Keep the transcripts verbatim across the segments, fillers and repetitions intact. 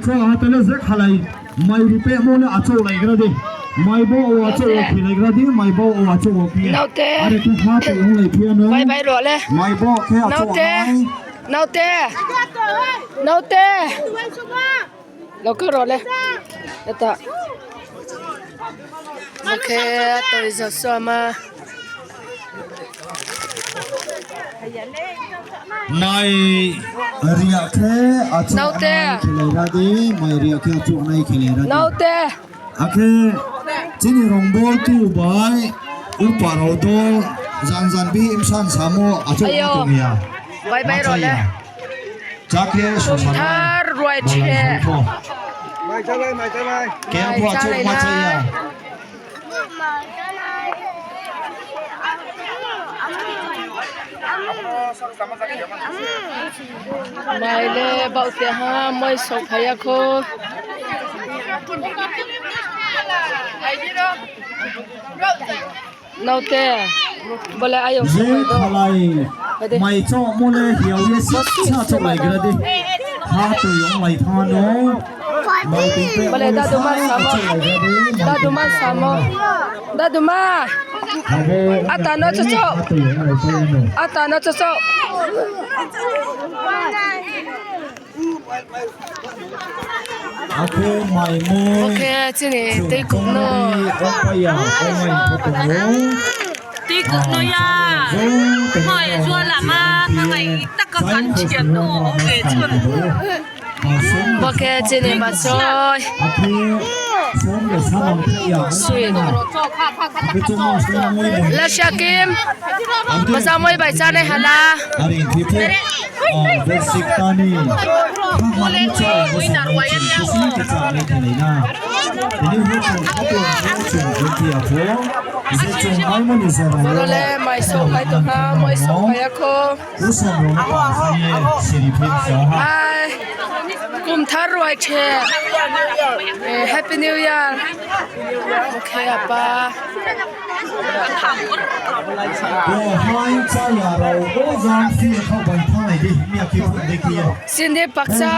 Kho ha tele je khalai, mai ri pehmo le achouh laigra di. Mai bo o achouh wo khelaigra di, mai bo o achouh wo khe. Naote. Are khe ha tong lai phi ya no. Bye bye ro le. Mai bo khe achouh nai. Naote. Naote. Naote. Nokha ro le. Eta. Bo khe toi Joshua ma. Mai ri ya khe achouh nai khelaigra di, mai ri ya khe achouh nai khelaigra di. Naote. Akhe chini Rongbol tu bai upa rao do jan jan bi msan samo achouh tong ya. Bye bye ro le. Chakhe sosana. Thar ruai che. Mai chalai, mai chalai. Khe mai bo achouh chalai ma na. Chaya. Mai le baoh te ha, moi song phai ya kho. Naote, bo le ayong je song phai do. Khalai, ade. Mai chomo le hiao ye si sa choklai gra di. Ha toi ong lai tha no. Mai toi pe bo le ong dadu ma sa mo. Dadu ma sa mo. Dadu ma. Ata no chocho. Ata no chocho. Akhe mai mo. Bo khe chini tei kuk no. Tei kuk no ya. Moi jua lama, nang ai tak ka kan chiya no, oke chun. Bo khe chini masoi. Sui. Lasa kim. Masa moi bai chánai hala. Aro le mai song phai tong ha, moi song phai ya kho. Ai, kumthar ruai khe. Eh, Happy New Year. Bo khe apa. Sindi baksa.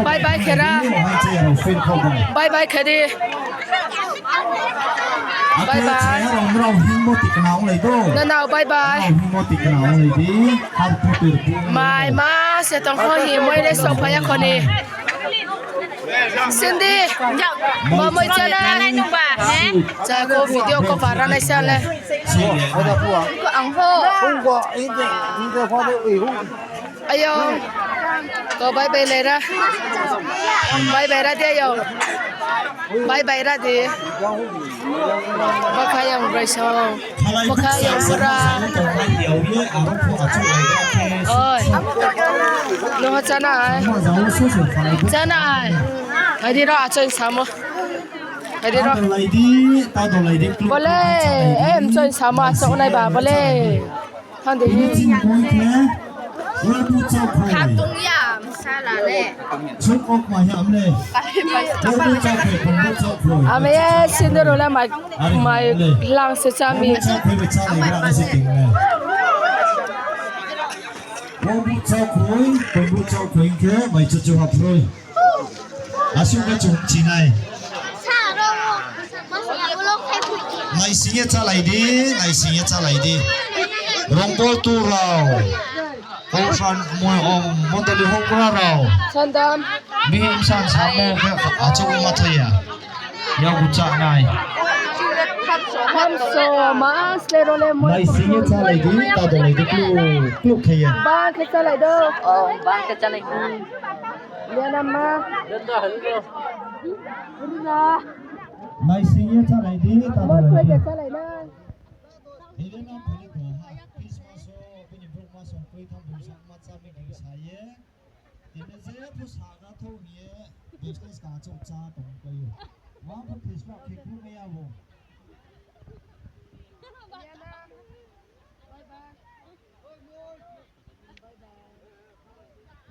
Bye bye khe ra. Bye bye khe di. Bye bye. Nanao bye bye. Mai ma se tong kho hi, moi le song phai ya kho ni. Sindi. Ba moi chánai. Chá kho video ko para nai sa le. Ang ho. Ayong. Ko bye bye lai ra. Bye bye ra di ayong. Bye bye ra di. Bo khe ayong brai song. Bo khe ayong bura. Oi. Nung chánai. Chánai. Phai di ro, achoi samo. Phai di ro. Bo le, eh, mchoi samo achouh nai ba bo le. Thang di. Khatung ya, msala le. Ame ye sindor le mai, mai lang se chami. Asuh khe chung chinai. Naising ye chálai di, naising ye chálai di. Rongbol tu rao. Kau san mo-, o, mondoli houhgra rao. Sandam. Bihih bsan samo khe achouh ma thai ya. Yagu chánai. Hamso, ma sle ro le mo. Naising ye chálai di, ta dolai di, klu, klu khe ye. Ba khe chálai do. O, ba khe chálai di. Liana ma. Naising ye chálai di, ta dolai di. Helena phai le tong ha, Christmas o bini brouh ma song kroi tham bung sakma chá mi khe sa ye. Tini je pho sagra thou hing ye, business ka achouh chá tong pai ou. Ma pho Christmas khe kru mai ya bo.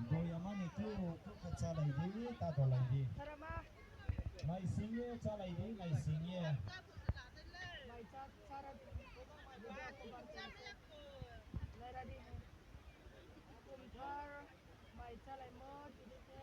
Boyama ni kru, kru khe chálai di, ta dolai di. Naising ye chálai di, naising ye. Kumthar mai chálaimo tini khe.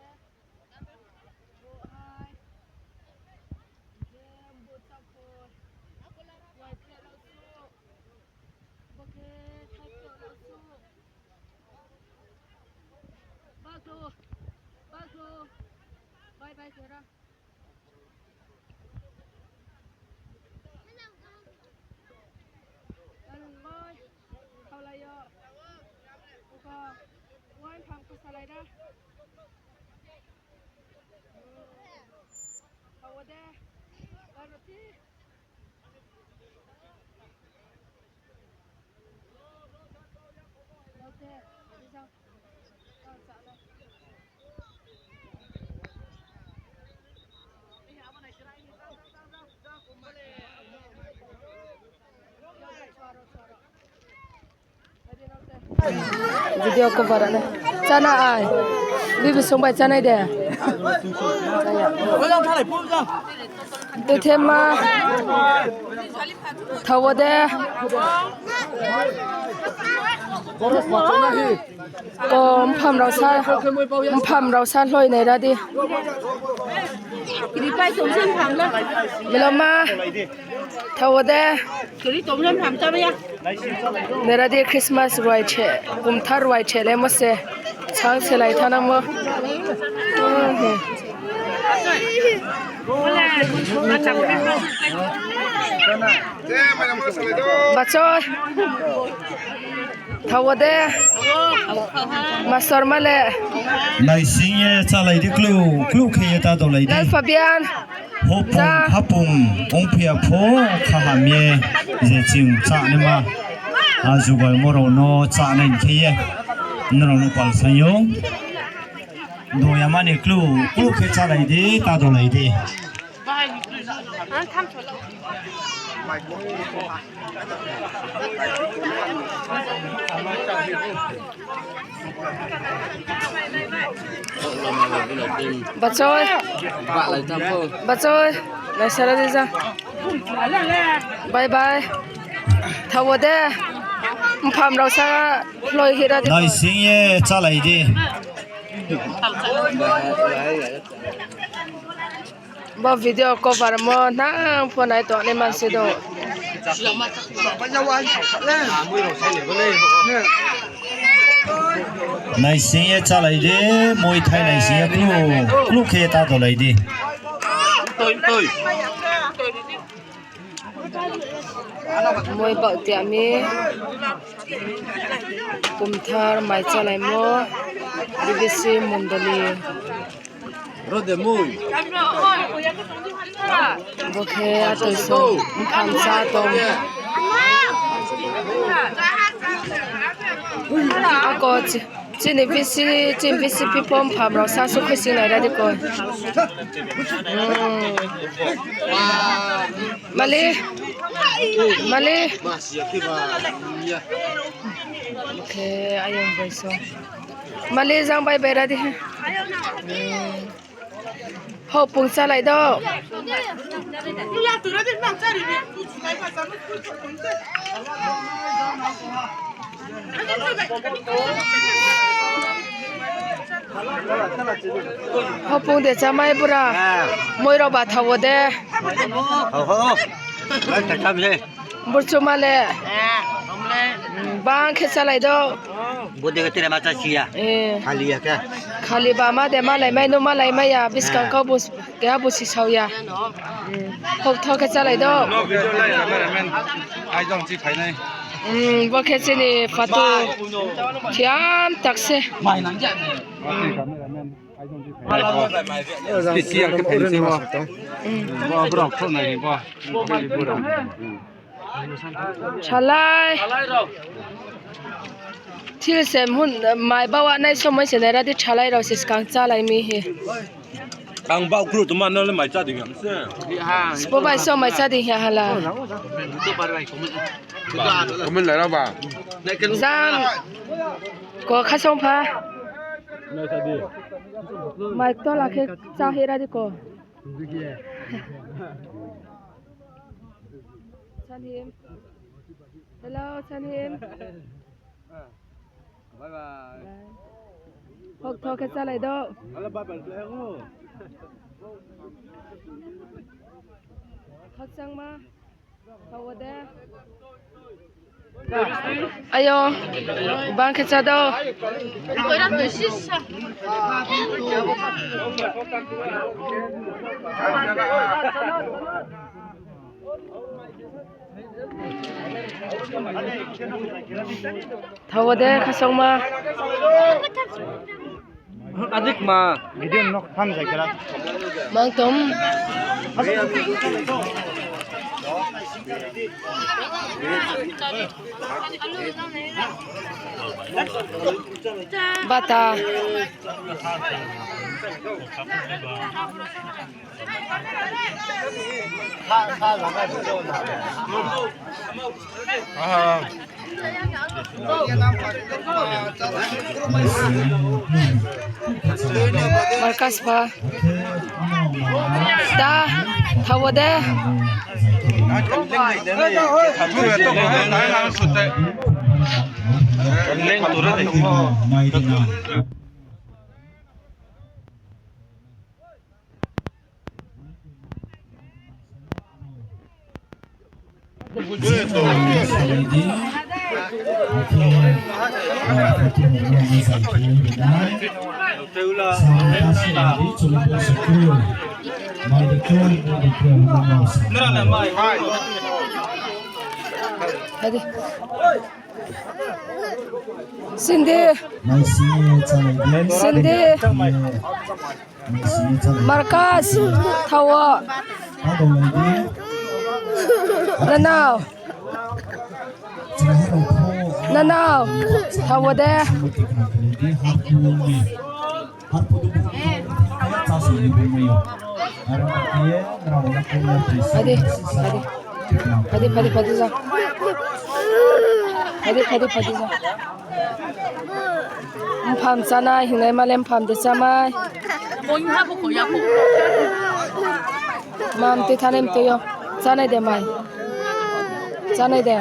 Bye bye khe ra. Ang bai khaulai yo. Oko wine phang khusalai ra. Thaoh wo de. Bye bye. Video cover nai. Chana ai. Bibi song bai chanai de. Tuthema. Thaoh wo de. Ko mpham rao sa, mpham rao sa hloi nai ra di. Miloma, thaoh wo de. Nai ra di Christmas ruai che, kumthar ruai che le mo se. Chang se lai thanangmo. Bachoi. Thaoh wo de. Master ma le. Naising ye chálai di klu, klu khe ye ta dolai di. Lal Fabian. Hopung, hapung, ongphi ya pho, khaham ye, je ching chánaima, a jugalmo rao no chánai khe ye, nrao no pal saing ou. Doyama ni klu, klu khe chálai di, ta dolai di. Bachoi. Bachoi. Naisara di ja. Bye bye. Thaoh wo de. Mpham rao sa loi hira di. Naising ye chálai di. Bo video cover mo nang pho nai tongnai mansi do. Naising ye chálai di, moi thai naising ye klu, klu khe ta dolai di. Moi baoh tiami. Kumthar mai chálaimo, B B C mondoli. Rode moi. Bo khe atoi so, mpham sa tong. Ako chi-, chini B C, chini B C people mpham rao sa su khuising nai ra di ko. Hmm. Mali, mali. Khe ayong bai so. Mali jang bai bai ra di. Hopung chálai do. Hopung de chámai bura. Moi rao ba thaoh wo de. Burchuma le. Bang khe chálai do. Khali ba ma de malai mai no malai mai ya, buskang kau bo keha bo si sao ya. Hok tho khe chálai do. Bo khe chini patu thiam tak se. Salai. Thil se mun mai baoh nai somoi se nai ra di, salai rao se skang chálai mi hi. Ang baoh kru tongma no le mai chá di ham se. Sbo bai so mai chá di ha hala. Comment lai ra ba. Jang. Ko khasong pha. Mai tola khe chá hi ra di ko. Sanhim. Hello, Sanhim. Bye bye. Hok tho khe chálai do. Khakchangma. Thaoh wo de. Ayo, bang khe chá do. Thaoh wo de, khasongma. Adik ma. Video nok tham jai kera. Mang tom. Bata. Markas pha. Da, thaoh wo de. Hadi. Sindi. Sindi. Markas, thaoh wo. Nanao. Nanao. Thaoh wo de. Adi, adi. Adi, adi, adi, ja. Adi, adi, adi, ja. Mpham chánai hingnai male mpham de chámai. Mam tui thanai mtui yo. Chánai de mai. Chánai de.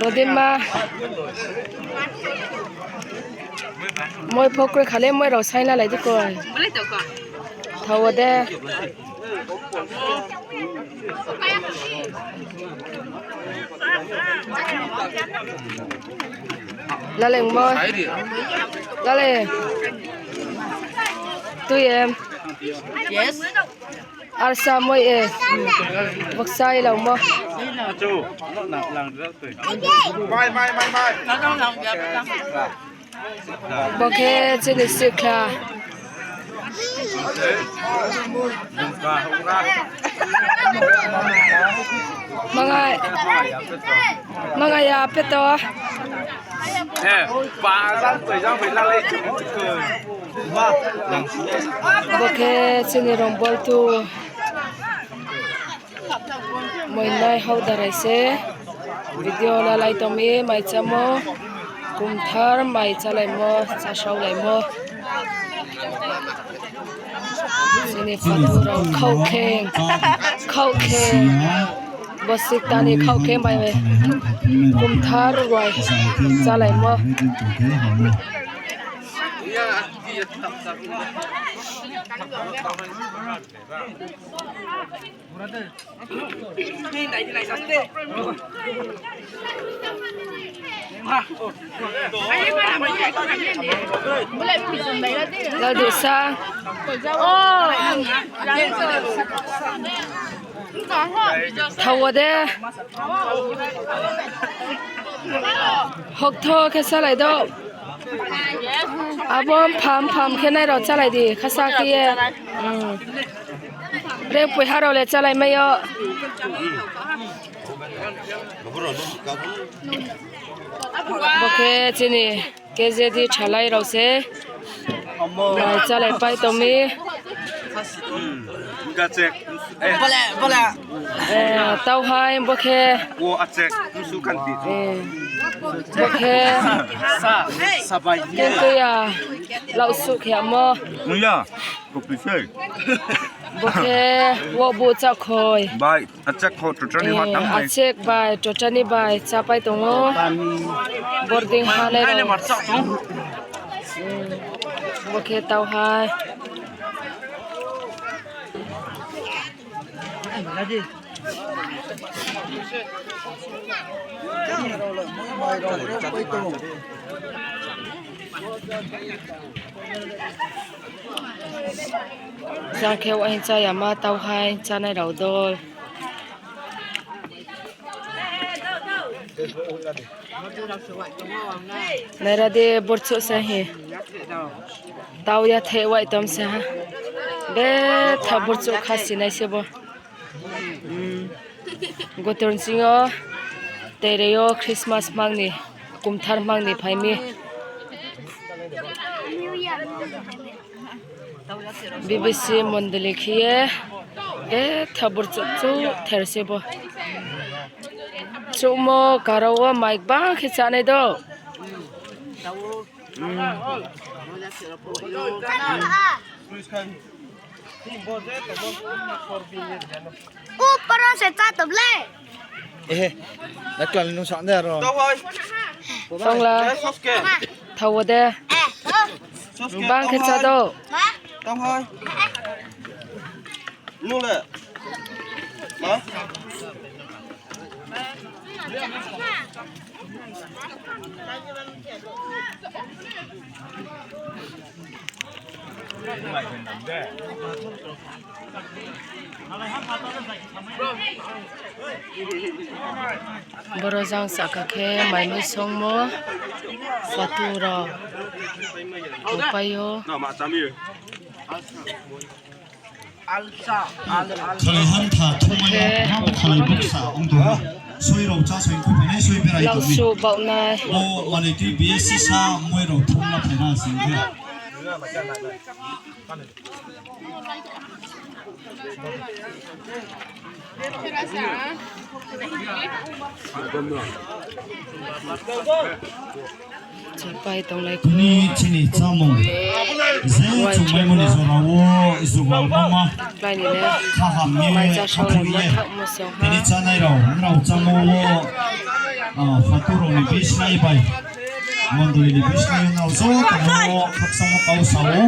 Rodima. Moi pho kroi khale moi rao saina lai di koi. Thaoh wo de. Laleng mo. Lale. Tui em. Yes. Arsa moi e. Boksai lang mo. Bo khe chini sikla. Mangai, mangai ya peto. Bo khe chini rong bol tu. Moinai hau darai se video lalai tong mi, mai chámo, kumthar mai chálaimo, chásaolaimo. Chini photo rao khaoh khe, khaoh khe, bo sikta ni khaoh khe mai kumthar ruai chálaimo. Ladu sa. Thaoh wo de. Hoktho khe salai do. Abo mpham mpham khe nai rao chálai di, khasa khe ye. Hmm. Re poi ha rao le chálai mai yo. Bo khe chini K J D chalai rao se. Mai chálai pai tong mi. Eh, tau hai bo khe. Eh, bo khe. Khe tui ya. Lau suh khe amo. Bo khe wo bu chakhoi. Achek bai totani bai chápai tong ou. Boarding ha nai rao. Bo khe tau hai. Jang khe uaing chá ya ma tau hai chánai rao dol. Naira di burchouh se hi. Tau ya the uai tom se ha. Betha burchouh kha sinai se bo. Gotor sing yo, tere yo Christmas mang ni, kumthar mang ni phai mi. B B C mondoli khe ye, betha burchouh chouh ther se bo. Chouhmo karo wo mai gbang khe chánai do. Upor se chá tob le. Ehe, da klal nung sa de aro. Tongla. Thao de. Bang khe chá do. Nung le. Ma? Boro jang sahka khe mai mui songmo, patu rao, upai yo. Khalai hantha thumai ya, ma bo khalai buksa ong tong. Soi rao chá soi khuphai nai, soi berai tong. Lausu baohnai. O, mani tui B S C sa, moi rao thum na phai na sing khe. Chapai tonglai kho. Tini chini chámung. Je chung maimo ni jora wo jugal ma ma. Kaham ye, mai chá saoh khathoi ye. Tini chánai rao, nrao chámo wo, ah, patu rao ni bisnai bai. Mondoli ni bisnai nrao joto no khakchangmo kau sa ou.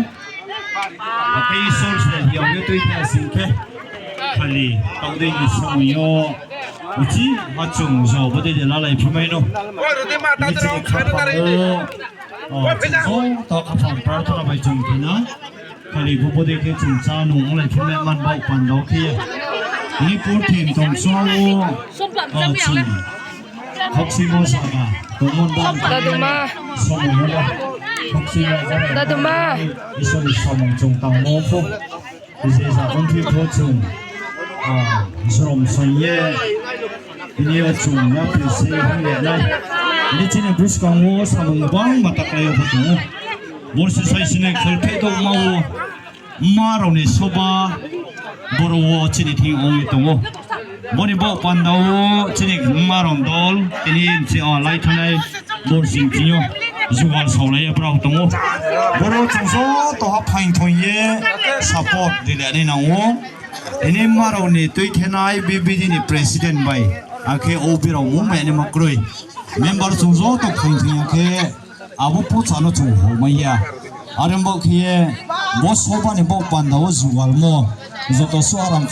Akhe Isor se hiyag ye tuitha sing khe, khali taoh dei ni somoi yo, uchih ma chung jo bodei de lalai phi mai no. Ni chini khaphang wo, o, chung joto khaphang prarthana bai chung khe na. Khali bo bodei khe chung chá nung onglai phi mai man baoh panda wo khe ye. Ni purthim tong chung wo, o, chung Khakchangmo saka, tongmon bang Daduma. Somoi no ba. Khakchangmo saka. Daduma. Isor ni samung chung tangmo pho. Bisi sa pho thik pho chung. Ah, srom song ye. Bini yo chung ya phi se hing ye nai. Bini chini buskang wo samung bang ma taklai yo pho chung. Borsi sai sini khelphe tongma wo. Mma rao ni soba boro wo chini thing ong ye tong ou. Bo ni baoh panda wo chini mma rao dol, tini nchi o lai thanngnai bor sing thing yo jugal saolai ye brao tong ou. Boro chung joto ha phaing thoing ye support rilai nai nang ou. Tini mma rao ni tuithenai B B D ni president bai, akhe O B rao mung mai ni ma kroi. Member chung joto phaing thoing ya khe, abo pocha no chung hao mai ya. Are baoh khe ye, bo soba ni baoh panda wo jugalmo, joto suh aram